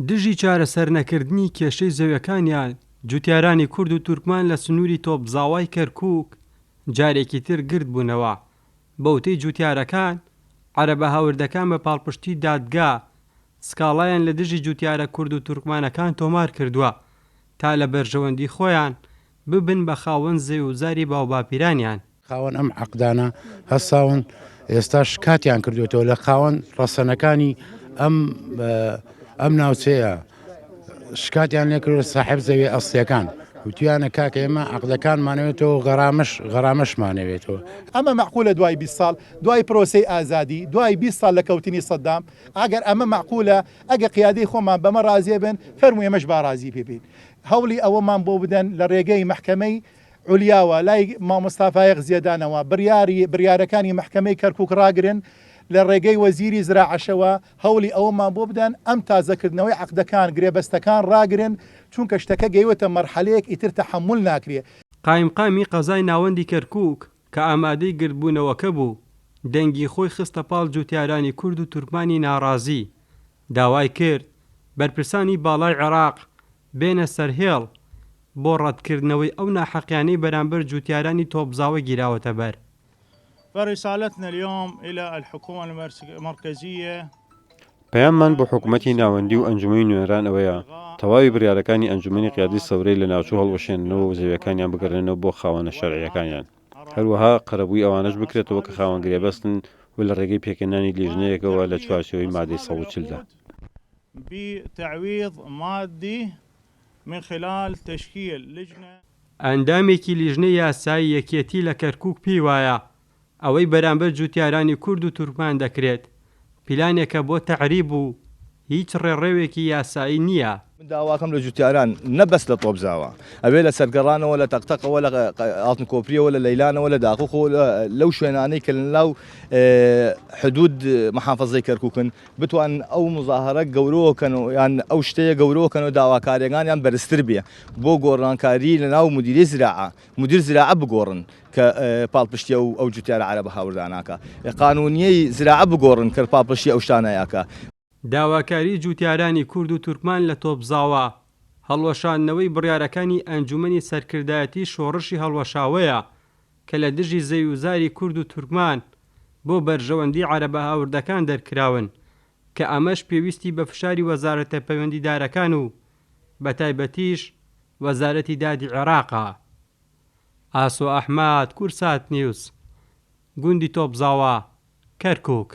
دژی چارەسەرنەکردنی کێشەی زەویەکانیان، جوتیارانی کورد و تورکمان لە سنووری تۆپزاوای کەرکووک جارێکی تر گردبوونەوە. بەوتەی جوتیارەکان، عەرەبە هاوردەکان بە پاڵپشتی دادگا سکاڵایان لە دژی جوتیارە کورد و تورکمانەکان تۆمار کردووە تا لە بەرژەوەندی خۆیان ببن بە خاوەن زەویوزاری باوباپیرانیان. خاوەن ئەم عەقدانە هەستاون ئێستاش کاتیان کردوێتەوە لە خاوەن ڕەسەنەکانی ئەم ئەم ناوچەیە شکاتیان لێکرد ساحب زەوی ئەسیەکان وتیانە کاکە ئێمە عقدەکانمانەوێتەوە غەرامەش غەرامەشمانەوێتەوە. ئەمە مەعقولە دوای 20 ساڵ دوای پرۆسەی ئازادی دوای 20 ساڵ لە کەوتنی سەدام ئەگەر ئەمە مەعقولە ئەگە قیادەی خۆمان بەمە ڕازیە بن فەرموو ئێمەش با ڕازی پێ بین هەوڵی ئەوەمان بۆ بدەن لە ڕێگەی مەحکەمەی عولیاوە لای مامۆستا فایەق زێدانەوە بڕیاری بڕیارەکانی مەحکەمەی کەرکوک ڕاگرن، لە ڕێگەی وەزیری زراعەشەوە هەوڵی ئەوەمان بۆ بدەن ئەم تازەکردنەوەی عەقدەکان، گرێبەستەکان ڕاگرن، چونکە شتەکە گەیوەتە مەرحەلەیەک ئیتر تەحەمول ناکرێ. قایمقامی قەزای ناوەندی کەرکوک کە ئامادەی گردبوونەوەکە بوو، دەنگی خۆی خستە پاڵ جوتیارانی کورد و تورکمانی ناڕازی، داوای کرد بەرپرسانی باڵای عێراق بێنە سەرهێڵ بۆ ڕەتکردنەوەی ئەو ناحەقیانەی بەرامبەر جوتیارانی تۆپزاوە گیراوەتە بەر. فرسالتنا اليوم الى الحكومة المركزية. پەیاممان بۆ حکومەتی ناوەندی و ئەنجومەنی نوێنەران ئەوەیە، تەواوی بڕیارەکانی ئەنجومەنی قیادەی سەورەی لەناوچوو هەڵوەشێننەوە و زەویەکانیان بگەڕێننەوە بۆ خاوەنە شەرعییەکانیان. هەروەها قەرەبووی ئەوانەش بکرێتەوە کە خاوەن گرێبەستن و لە ڕێگەی پێکهێنانی لیژنەیەکەوە لە چوارچێوەی مادەی 140 دا. بتعویض مادی من خلال تشکیل لجنە. ئەندامێکی لیژنەی یاسایی یەکێتی لە کەرکوک پێی وایە، ئەوەی بەرامبەر جوتیارانی کورد و تورکمان دەکرێت، پیلانێکە بۆ تەعریب و هیچ ڕێڕەوێکی یاسایی نییە. من داواکەم لە جوتیاران نە بەس لە تۆپزاوە، ئەبێ لە سەرگەڕانەوە، لە تەقتەقەوە، لە ئاڵتن کۆپریەوە، لە لەیلانەوە، لە داقوقەوە، لەو شوێنانەی کە لەناو حدود محافەزەی کەرکوکن، بتوانن ئەو مزاهەرە گەورەوە کەن و یان ئەو شتەیە گەورەوە کەن و داواکاریەکانیان بەرزتر بێ بۆ گۆڕانکاری لە ناو مدیری زراعە مدیر زراعە بگۆڕن کە پاڵپشتی ئەو ئەو جوتیارە عەرەبە هاورداناکە قانونیەی زراعە بگۆڕن کە پاڵپشتی ئەو شتانەیەکە. داواکاری جوتیارانی کورد و تورکمان لە تۆپزاوە، هەڵوەشاندنەوەی بڕیارەکانی ئەنجومەنی سەرکردایەتی شۆڕشی هەڵوەشاوەیە کە لە دژی زەویوزاری کورد و تورکمان بۆ بەرژەوەندی عەرەبە هاوردەکان دەرکراون کە ئەمەش پێویستی بە فشاری وەزارەتە پەیوەندیدارەکان و بەتایبەتیش وەزارەتی دادی عێراقە. ئاسۆ ئەحمەد، کوردسات نیوز، گوندی تۆپزاوا، کەرکوک.